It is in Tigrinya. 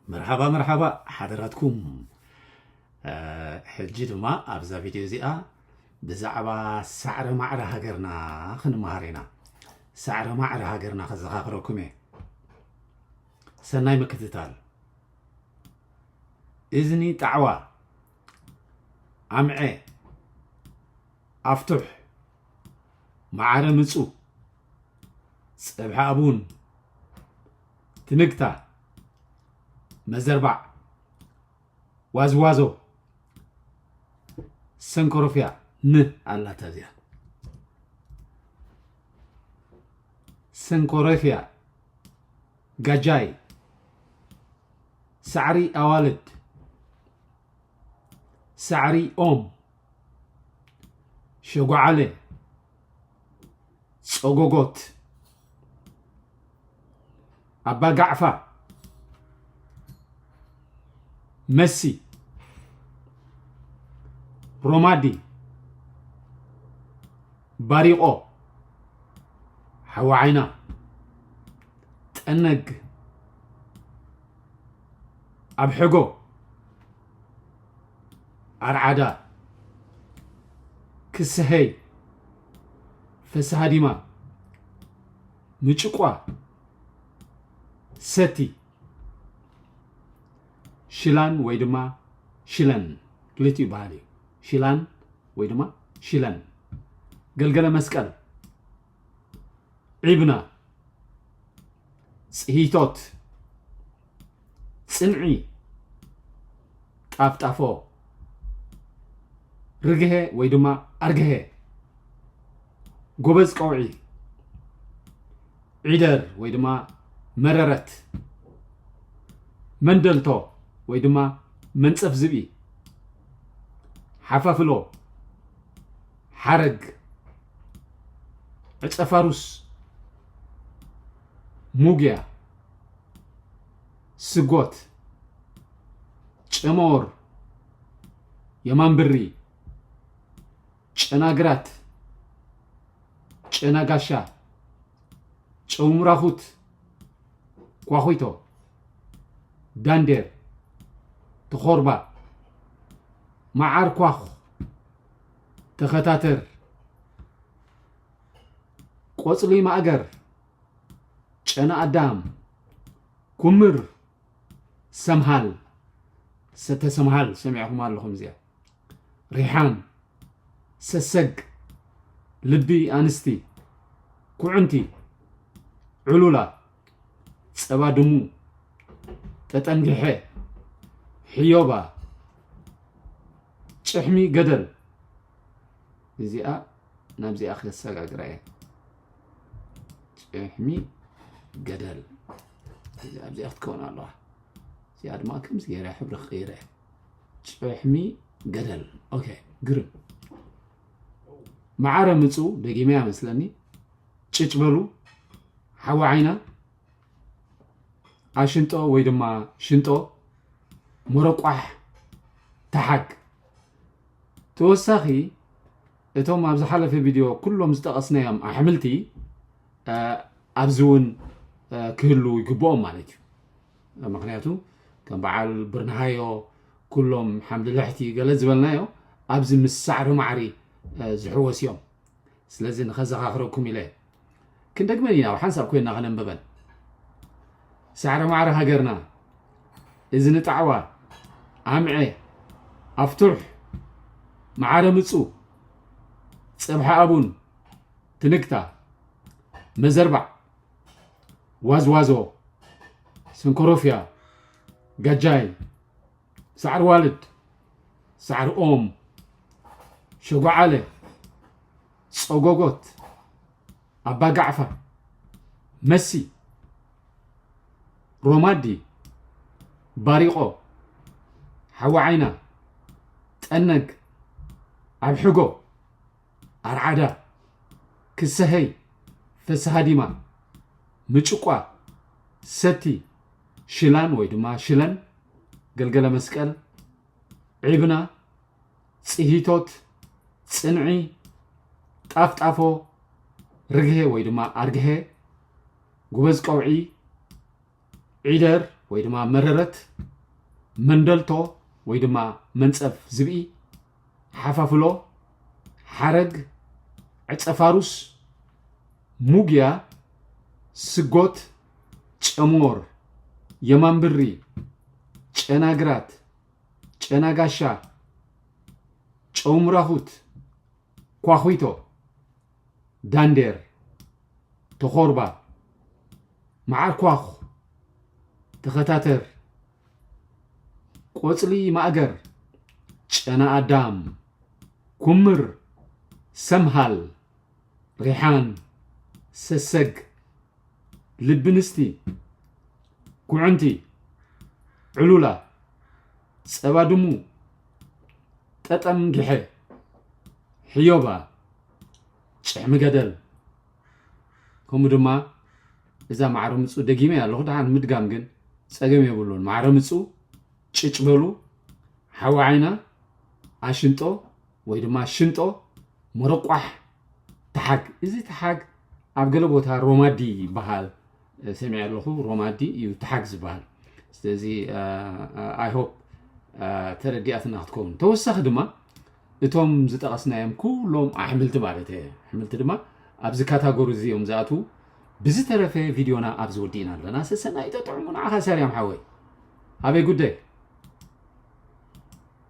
መርሓባ መርሓባ ሓደራትኩም። ሕጂ ድማ ኣብዛ ቪድዮ እዚኣ ብዛዕባ ሳዕረ ማዕረ ሃገርና ክንመሃር ኢና። ሳዕረ ማዕረ ሃገርና ከዘኻኽረኩም እየ። ሰናይ ምክትታል። እዝኒ ጣዕዋ፣ ኣምዐ፣ ኣፍቱሕ፣ ማዓረ ምጹ፣ ጸብሐ ኣቡን፣ ትንግታ፣ መዘርባዕ፣ ዋዝዋዞ፣ ሰንኮሮፍያ፣ ን ኣላታ እዚኣ። ሰንኮሮፍያ፣ ጋጃይ፣ ሳዕሪ ኣዋልድ፣ ሳዕሪ ኦም፣ ሸጓዓለ፣ ጸጎጎት፣ ኣባጋዕፋ፣ መሲ፣ ሮማዲ፣ ባሪቆ፣ ሓወዓይና፣ ጠነግ፣ ኣብ ሕጎ፣ ኣርዓዳ፣ ክስሀይ፣ ፈስሃ ዲማ፣ ምጭቋ፣ ሰቲ፣ ሽላን ወይ ድማ ሽለን ክልቲኡ ይበሃል እዩ። ሽላን ወይ ድማ ሽለን፣ ገልገለ መስቀል፣ ዒብና፣ ጽሂቶት፣ ጽንዒ፣ ጣፍጣፎ፣ ርግሀ ወይ ድማ ኣርግሀ፣ ጎበዝ ቀውዒ፣ ዒደር ወይ ድማ መረረት፣ መንደልቶ ወይ ድማ መንጸፍ ዝብኢ፣ ሓፋፍሎ፣ ሓረግ፣ ዕጸፋሩስ፣ ሙግያ፣ ስጎት፣ ጨመወር፣ የማንብሪ፣ ጨናግራት፣ ጨናጋሻ፣ ጨውምራኹት፣ ኳኹይቶ፣ ዳንዴር፣ ተኾርባ፣ መዓር ኳኹ፣ ተኸታተር፣ ቆጽሊ ማእገር፣ ጨና ኣዳም፣ ኩምር፣ ሰምሃል፣ ሰተ ሰምሃል ሰሚዕኹም ኣለኹም እዚኣ። ሪሓን፣ ሰሰግ፣ ልቢ ኣንስቲ፣ ኩዕንቲ፣ ዕሉላ፣ ጸባ ድሙ፣ ጠጠንጊሐ፣ ሕዮባ፣ ጭሕሚ ገደል። እዚኣ ናብዚኣ ከሰጋግራ እየ። ጭሕሚ ገደል። እዚኣ ኣብዚኣ ክትከውን ኣለዋ። እዚኣ ድማ ከምዚ ገይረ ሕብሪ ክቕይረ እየ። ጭሕሚ ገደል። ኦኬ፣ ግርም። መዓረ ምጹ፣ ደጊመያ መስለኒ። ጭጭ በሉ። ሓዊ ዓይና። ኣሽንጦ ወይ ድማ ሽንጦ፣ መረቋሕ፣ ተሓግ። ተወሳኺ፣ እቶም ኣብ ዝሓለፈ ቪድዮ ኩሎም ዝጠቐስናዮም ኣሕምልቲ፣ እ፣ ኣብዚ እውን፣ እ፣ ክህሉ ይግብኦም ማለት እዩ። ምኽንያቱ፣ ከም በዓል ብርንሃዮ፣ ኩሎም ሓምሊ ልሕቲ ገለ ዝበልናዮ፣ ኣብዚ ምስ ሳዕሪ ማዕሪ፣ እ፣ ዝሕወስ እዮም። ስለዚ ንኸዘኻኽረኩም ኢለ። ክንደግመን ኢና፣ ኣብ ሓንሳብ ኮይንና ከነንብበን። ሳዕረ ማዕረ ሃገርና፣ እዝኒ ጣዕዋ፣ ኣምዐ፣ ኣፍቱሕ፣ መዓረ ምጹ፣ ጸብሐ ኣቡን፣ ትንግታ፣ መዘርባዕ፣ ዋዝዋዞ፣ ሰንኮሮፍያ፣ ጋጃይ፣ ሳዕሪ ዋልድ፣ ሳዕሪ ኦም፣ ሸጓዓለ፣ ጸጎጎት፣ ኣባጋዕፋ፣ መሲ፣ ሮማዲ፣ ባሪቆ፣ ሓዊ ዓይና፣ ጠነግ፣ ኣብ ሕጎ፣ ኣርዓዳ፣ ክሰሀይ፣ ፈስሃ ዲማ፣ ምጭቋ፣ ሰቲ፣ ሽላን ወይ ድማ ሽለን፣ ገልገለ መስቀል፣ ዒብና፣ ጽሂቶት፣ ጽንዒ፣ ጣፍጣፎ፣ ርግሄ ወይ ድማ ኣርግሄ፣ ጉበዝ ቀውዒ፣ ዒደር፣ ወይ ድማ መረረት፣ መንደልቶ ወይ ድማ መንጸፍ ዝብኢ፣ ሓፋፍሎ፣ ሓረግ፣ ዕጸፋሩስ፣ ሙግያ፣ ስጎት፣ ጨሞር፣ የማንብሪ፣ ጨናግራት፣ ጨናጋሻ፣ ጨውምራኹት፣ ኳኹይቶ፣ ዳንዴር፣ ተኾርባ፣ መዓርኳኹ፣ ተኸታተር፣ ቆጽሊ ማእገር፣ ጨና ኣዳም፣ ኩምር፣ ሰምሃል፣ ሪሓን፣ ሰሰግ፣ ልቢ ንስቲ፣ ኩዕንቲ፣ ዕሉላ፣ ጸባ ድሙ፣ ጠጠም ጊሐ፣ ሕዮባ፣ ጭሕሚ ገደል። ከምኡ ድማ እዛ ማዕረ ምጹ ደጊመ ኣለኹ፣ ደሓን ምድጋም ግን ጸገም የብሉን። ማዕረ ምጹ፣ ጭጭ በሉ፣ ሓዊ ዓይና፣ ኣሽንጦ ወይ ድማ ሽንጦ፣ መረቋሕ፣ ተሓግ። እዚ ተሓግ ኣብ ገለ ቦታ ሮማዲ ይበሃል፣ ሰሚዐ ኣለኹ። ሮማዲ እዩ ተሓግ ዝበሃል። ስለዚ፣ I hope ተረዲኣትና ክትከውን። ተወሳኺ ድማ እቶም ዝጠቐስናዮም ኩሎም ኣሕምልቲ ማለት እየ። ኣሕምልቲ ድማ ኣብዚ ካታጎሪ እዚ እዮም ዝኣትዉ። ብዝተረፈ ቪድዮና ኣብዚ ወዲእና ኣለና። ሰሰናይ ጥዑም ንዓኻ ሰሪያም ሓወይ። ኣበይ ጉዳይ?